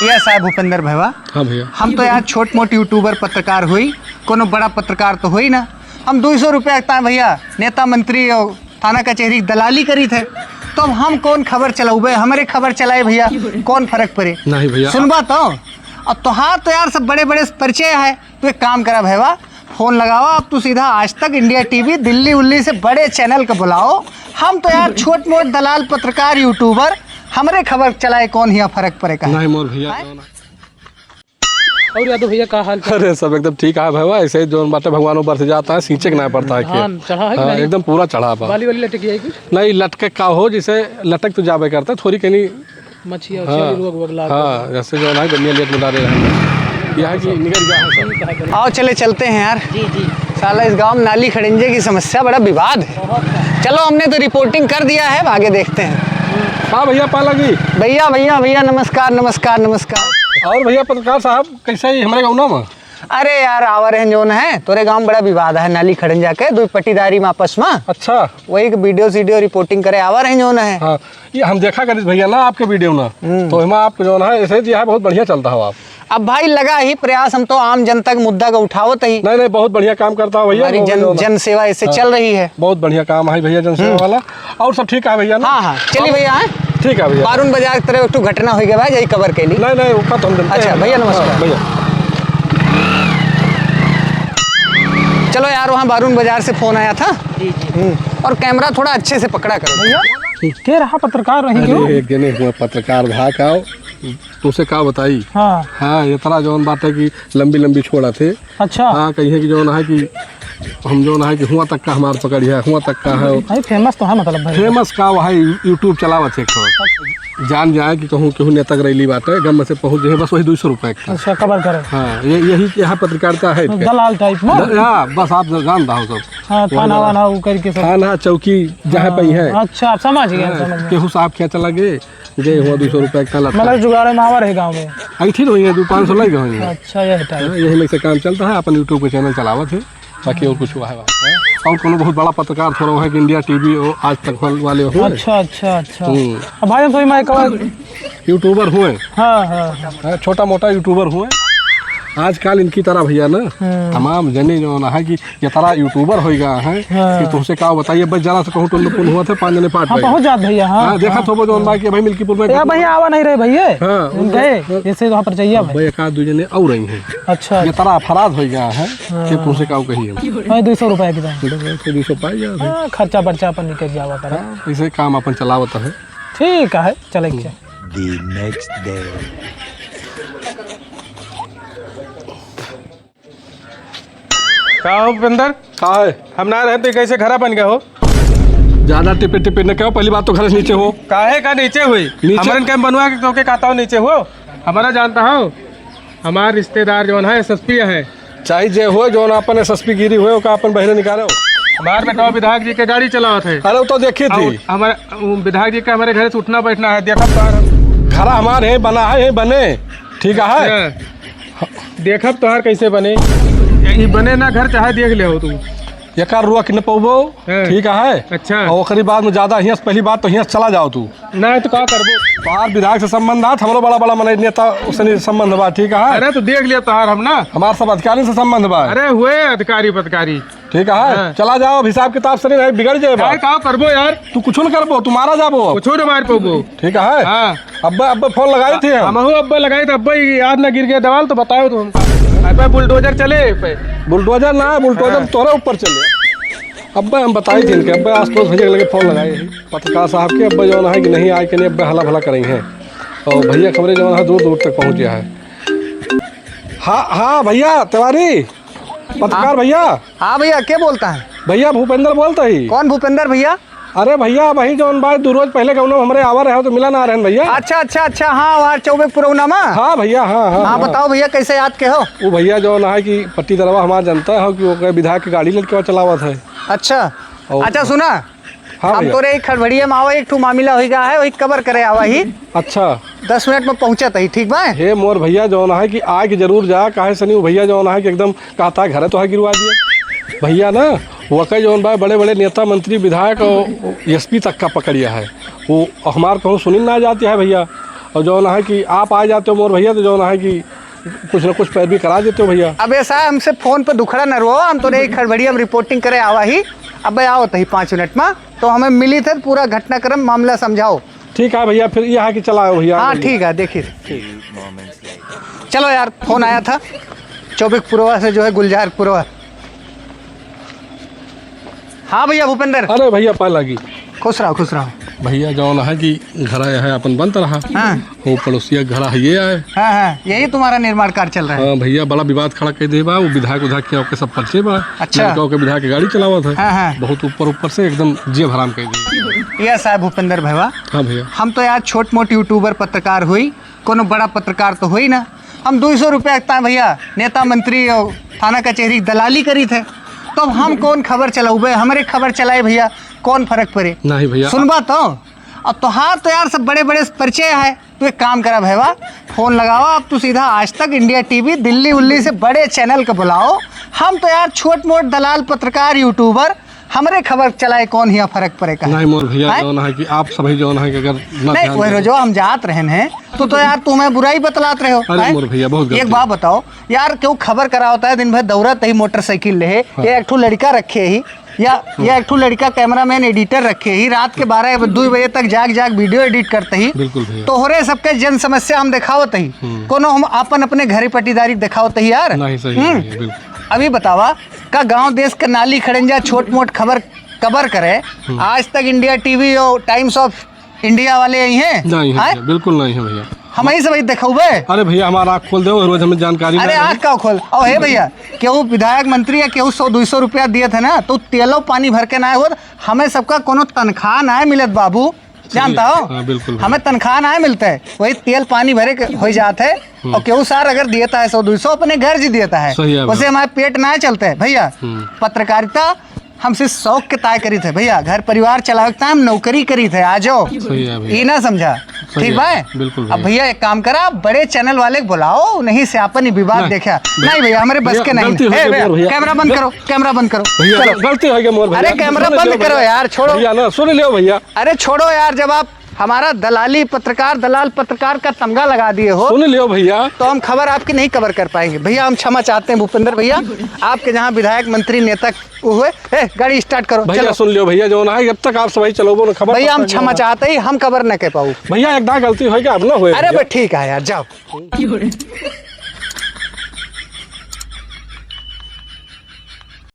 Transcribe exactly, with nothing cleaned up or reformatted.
यस आए भूपेंद्र भैया। हाँ भैया। हम तो यार छोट मोट यूट्यूबर पत्रकार होई, कोनो बड़ा पत्रकार तो होई ना। हम दुई सौ रुपया ता भैया नेता मंत्री और थाना कचहरी की दलाली करी थे, तो अब हम कौन खबर चलाउबे, हमरे खबर चलाए भैया, कौन फर्क पड़े? नहीं भैया। सुनबा तो, अब तोहार तो यार सब बड़े बड़े परिचय है, तो एक काम करा भैया, फोन लगावा अब तू सीधा आज तक, इंडिया टीवी, दिल्ली उल्ली से बड़े चैनल के बुलाओ। हम तो यार छोट मोट दलाल पत्रकार यूट्यूबर, हमरे खबर चलाए कौन हिया फर्क पड़े का? नहीं मोर भैया, हैं? और यादव भैया का हाल चाल? अरे सब एकदम ठीक है भैया, ऐसे ही जोन बाटे भगवान ऊपर से जाता है, सींचे के ना पड़ता है खेत। धान चढ़ा है कि हाँ, नहीं? एकदम पूरा चढ़ा बा। बाली वाली लटकी है कुछ? नहीं, लटके का हो, जैसे लटक तो जाबे करता है, थोड़ी कहीं मछिया हाँ, उछिया भी रोग वोग लाग हाँ, गया। जैसे जो है ना, गन्निया लेट में डाले रहे। यह है कि निकल गया है सब। ठीक है, आओ चले, चलते हैं यार। जी, जी। साला इस गांव में नाली खड़ंजे की समस्या बड़ा विवाद है। बहुत है। चलो, हमने तो रिपोर्टिंग कर दिया है, अब आगे देखते हैं। हाँ भैया, पाला जी। भैया, भैया, भैया, नमस्कार, नमस्कार, नमस्कार। और भैया पत्रकार साहब, कैसे ही हमारे गाँव में? अरे यार, आवर है जोन है, तोरे गांव में बड़ा विवाद है, नाली खड़ंजा के, दो पट्टीदारी में आपस में। अच्छा। वही के वीडियो सीडियो रिपोर्टिंग करे आवर है जोन है। हाँ, ये हम देखा करित भैया ना आपके वीडियो ना, हम्म। तो एमा आप जौन है, ऐसे जी है, बहुत बढ़िया चलता हो आप। अब भाई लगा ही प्रयास, हम तो आम जनता के मुद्दा का उठावत ही। नहीं, नहीं, बहुत बढ़िया काम करता हो भैया, हमारी वो जन, जौन है। जन सेवा ऐसे हाँ। चल रही है। बहुत बढ़िया काम है भैया, जन सेवा हम्म। वाला। और सब ठीक है भैया ना? हाँ, हाँ, चलिए भैया, हाँ। ठीक है भैया। बारून बाजार की तरफ एक ठो घटना हो गया भाई, यही कवर के लिए। नहीं, नहीं, वो खत्म हम अच्छा, भैया, नमस्कार। हाँ, भैया। चलो यार, वहाँ बारून बाजार से फोन आया था। जी, जी। हम्म, और कैमरा थोड़ा अच्छे से पकड़ा करो। भैया, के रहा पत्रकार रही हो? अरे, गने हुआ पत्रकार भा का, तुमसे का बताई? हाँ। हाँ, ये तरह जौन बात है कि लंबी लंबी छोड़ा थे। अच्छा। हाँ, कहिए कि जौन है कि हम जौन है कि हुआ तक का हमार पकड़ है, हुआ तक का है। भाई, फेमस तो है मतलब भाई। फेमस का वह है, यू-, YouTube चलावत है एक ठो। जान जाए कि कहूँ केहू नेता के रैली बाटे, गम से पहुँच जाए, बस वही दो सौ रुपये का। अच्छा, कवर करे। हाँ, ये, यही यहाँ पत्रकारिता है। दलाल टाइप ना? द-, हाँ, बस आप जान रहा हो सब। हाँ, वहाँ थाना दलाल। वाना वो करके सब। थाना, चौकी, जहाँ पे ही है। हाँ, अच्छा, आप समझ गए, हाँ, समझ गए। केहू साहब क्या चला गए, गए हुआ दो सौ रुपये का लत्ता। मतलब जुगाड़े में आवा रहे गाँव में। ऐठी रही है, दो पाँच सौ लग गए हैं। अच्छा, यह टाइप। हाँ, यही में से काम चलता है, अपन YouTube का चैनल चलावत है, बाकी और कुछ हुआ है बात है। और कोनो बहुत बड़ा पत्रकार थोड़ा है कि इंडिया टीवी और आज तक वाले हुए। अच्छा, अच्छा, अच्छा। हम्म। अब भाई, हम तो मैं कहा YouTuber हुए। हाँ, हाँ, हाँ। हाँ, छोटा मोटा YouTuber हुए। आजकल इनकी तरह भैया ना, हम्म। तमाम जने जो ना है कि ये तरह YouTuber हो गया है हाँ। कि तुमसे का बताइए, बस जरा से कहूँ टुन्न पुन्न हुआ थे, पाँच जने पाट हाँ, गए। पहुँच जात भैया, हाँ, हाँ, देखा हाँ। तो वो जौन बा कि भाई मिल्कीपुर में ए, भैया आवा नहीं रहे भैया। हाँ, उनके वो, ऐसे तो यहाँ पर चाहिए भाई। भाई एक आध दो जने और रही हैं। अच्छा, ये अच्छा। तरह अफराध हो गया है हाँ। कि तुमसे का कहिए। भाई, दो सौ रुपया की दाम। दो सौ, दो सौ पाई जाते हैं। हाँ, खर्चा बर्चा अपन निकल जावा करा। हाँ, ऐसे काम अपन चलावत है। ठीक है, चले के। The next day। का हो भूपेंद्र? का है? हम ना रहे तो कैसे घरा बन गया हो? ज्यादा टिपे टिपे न कहो, पहली बात तो घर से नीचे हो। काहे का नीचे हुई? नीचे। हमरन के बनवा के तोके कहता हो नीचे हो? हमारा जानता हो, हमार रिश्तेदार जौन है एसएसपी है। चाहे जे हो, जौन अपन एसएसपी गिरी हुए, ओका अपन बहरे निकालो। हमार बेटा विधायक जी के गाड़ी चलावत है। अरे वो तो देखी थी। और हमारे, वो विधायक जी का हमारे घर से उठना बैठना है, देखब तो यार। घर हमारे है, बना है, है बने, ठीक है। अच्छा। देखब तोहार कैसे बने। ई बने ना घर, चाहे देख ले हो तू। एकर रोक न पउबो, हाँ। ठीक है। अच्छा। और ओकरी बाद में ज्यादा हियां से, पहली बात तो हियां से चला जाओ तू। ना तो का करबो? तोहार विधायक से संबंध है, हमरो बड़ा बड़ा मनई नेता उसने संबंध बा, ठीक है। अरे तो देख लिया तोहार हम ना। हमार सब अधिकारी से संबंध बा। अरे हुए अधिकारी पदकारी। ठीक है, हाँ। चला जाओ, अब हिसाब किताब से नहीं, बिगड़ जाए बात। का करबो यार? तू कुछ न करबो, तू मारा जाबो। कुछ न मार पउबो। ठीक है। हाँ। अब्बे, अब्बे फोन लगाई थी हम। हमहू अब्बे लगाई थी, अब्बे याद ना गिर गया देवाल तो बताओ तुम। अब्बे बुलडोजर चले पे। बुलडोजर ना, बुलडोजर हाँ। तोरे ऊपर चले। अब्बे हम बताई थी इनके, अब्बे आशुतोष भैया के लगे फोन लगाए हैं पत्रकार साहब के, अब्बे जौन है कि नहीं आए के नहीं, अब्बे हला भला करें हैं। और भैया खबरें जौन है दूर दूर तक पहुँच गया है। हाँ, हाँ भैया तिवारी, पत्रकार हाँ। भैया। हाँ भैया, के बोलता है? भैया भूपेंद्र बोलता ही। कौन भूपेंद्र भैया? अरे भैया, वही जौन बात दो रोज पहले गौना हमरे आवा रहे हो तो मिला ना रहन भैया। अच्छा, अच्छा, अच्छा, हाँ, वहाँ चौबे पुरौना मा? हाँ भैया, हाँ, हाँ, हाँ, हाँ। बताओ भैया, कैसे याद के हो? वो भैया जौन है कि पट्टी दरवा हमार जनता है कि वो विधायक की गाड़ी लड़के चलावत है। अच्छा, और अच्छा, सुना, हाँ हम भैया। तोरे एक खड़बड़िया में आवा, एक ठो मामला हो गया है, वही कवर करे आवा ही। अच्छा। दस मिनट में पहुँचत ही, ठीक बा? हे मोर भैया, जौन है कि आके जरूर जा, काहे सनी वो भैया जौन है कि एकदम कहता है, घरे तो है गिरवा दिए। भैया ना, वकै जौन बा, बड़े-बड़े नेता, मंत्री, विधायक और एसपी तक का पकड़िया है। वो हमार कहूँ सुनिन ना जाती है भैया। और जौन है कि आप आ जाते हो मोर भैया, तो जौन है कि कुछ ना कुछ पैरवी करा देते हो भैया। अबे साहब, हमसे फोन पे दुखड़ा न रो, हम तो नहीं खड़बड़ी, हम रिपोर्टिंग करे आवा ही। अबे आओ तही पाँच मिनट में, तो हमें मिली थे, पूरा घटनाक्रम मामला समझाओ। ठीक है भैया, फिर यहाँ की चला आओ भैया। हाँ, ठीक है, देखिए। चलो यार, फोन आया था चौबिक पुरवा से, जो है गुलजार पुरवा। हाँ भैया भूपेंद्र। अरे भैया, पाए लागी। खुश रहो, खुश रहो। भैया, जौन है कि घर आया है, अपन बनत रहा। हाँ। वो पड़ोसिया घर है, ये आए। हाँ, हाँ, यही तुम्हारा निर्माण कार्य चल रहा है। हाँ भैया, बड़ा विवाद खड़ा कर दे बा, वो विधायक उधायक के ओके सब परिचय बा। अच्छा। लड़का ओके विधायक के गाड़ी चलावत है। हाँ, हाँ। बहुत ऊपर ऊपर से एकदम जिया हराम कर दे। ये साहब भूपेंद्र भैया। हाँ भैया। हम तो यार छोट मोट यूट्यूबर पत्रकार हुई, कोनो बड़ा पत्रकार तो हुई ना। हम दुई सौ रुपया एकता है भैया, नेता मंत्री और थाना कचहरी की दलाली करी थे, तो अब हम कौन खबर चलाउबे? हमरे खबर चलाए भैया, कौन फर्क पड़े? नहीं भैया। सुनबा तो, अब तोहार तो यार सब बड़े बड़े परिचय है, तू एक काम करा भैया, फोन लगावा अब तू सीधा आज तक, इंडिया टीवी, दिल्ली उल्ली से बड़े चैनल के बुलाओ। हम तो यार छोट मोट दलाल पत्रकार यूट्यूबर, हमरे खबर चलाए कौन हिया फर्क पड़े का? नहीं मोर भैया, हैं? जौन है कि आप सभी जौन है कि अगर ना नहीं, ध्यान वही दें। रोजो हम जात रहन हैं, तो, तो यार तू हमें बुराई बतलात रहे हो, अरे हैं? मोर भैया, बहुत गलती एक बात है। बताओ यार, केहू खबर करा होता है, दिन भर दौड़त ही मोटरसाइकिल ले, हाँ। ये एक ठो लड़का रखे ही, या हम्म। ये एक ठो लड़का कैमरामैन एडिटर रखे ही, रात के बारह दो बजे तक जाग जाग वीडियो एडिट करते ही। बिल्कुल भैया। तोहरे सबके जन समस्या हम दिखावत ही, हम्म। कोनो हम अपन अपने घरे पटीदारी दिखावत ही यार। नहीं, सही हम्म। नहीं है, बिल्कुल। अभी बतावा, का गांव देश के नाली खड़ंजा छोट मोट खबर कबर करे, हम्म। आज तक इंडिया टीवी और टाइम्स ऑफ इंडिया वाले यही हैं? नहीं है हैं? भैया, बिल्कुल नहीं है भैया। हम यही से भाई देखौबे। अरे भैया, हमारा आँख खोल दे, रोज हमें जानकारी अरे ना रही। आँख का खोल? ओ हे भैया, केहू विधायक मंत्री या केहू सौ दुई सौ रुपया दिए थे ना, तो तेलो पानी भर के ना होत। हमें सबका कोनो तनख्वाह ना मिलत बाबू, सही जानता है। हो? हाँ, बिल्कुल भैया। हमें तनख्वाह ना मिलता है, वही तेल पानी भरे के हो जात है। हम्म। और केहू सार अगर देता है सौ दुई सौ, अपने घर जी देता है, सही है उसे भैया। हमारे पेट ना चलता है भैया। हम्म। पत्रकारिता हम सिर्फ शौक के ताय करी थे भैया, घर परिवार चलावे के ताय हम नौकरी करी थे। आ जाओ, सही है भैया। ई ना समझा, सही ठीक है, बा? बिल्कुल अब भैया। भैया एक काम करा, बड़े चैनल वाले के बुलाओ, नहीं से आपन ही विवाद नहीं, देखा। भैया, नहीं भैया, हमारे बस भैया, के नहीं। गलती हो ए गई भैया, मोर भैया। कैमरा बंद गल- करो, कैमरा बंद करो। भैया, चलो। गलती हो गई मोर भैया। अरे कैमरा सुन बंद लियो करो भैया। यार, छोड़ो। भैया ना, सुन लियो भैया। अरे छोड़ो यार, जब आप हमारा दलाली पत्रकार, दलाल पत्रकार का तमगा लगा दिए हो, सुन लियो भैया। तो हम खबर आपकी नहीं कवर कर पाएंगे भैया। हम क्षमा चाहते हैं भूपेंद्र भैया, आपके जहाँ विधायक, मंत्री, नेता वो हुए। ए, गाड़ी स्टार्ट करो, भैया, चलो। सुन लियो भैया, जो ना है, जब तक आप सवारी चलोगे ना, खबर भैया, हम पता नहीं क्षमा होगा। चाहते ही, हम कवर न कर पाऊ। भैया, एक दाग गलती हो गया, अब ना होए अरे भैया। बे, ठीक है यार, जाओ।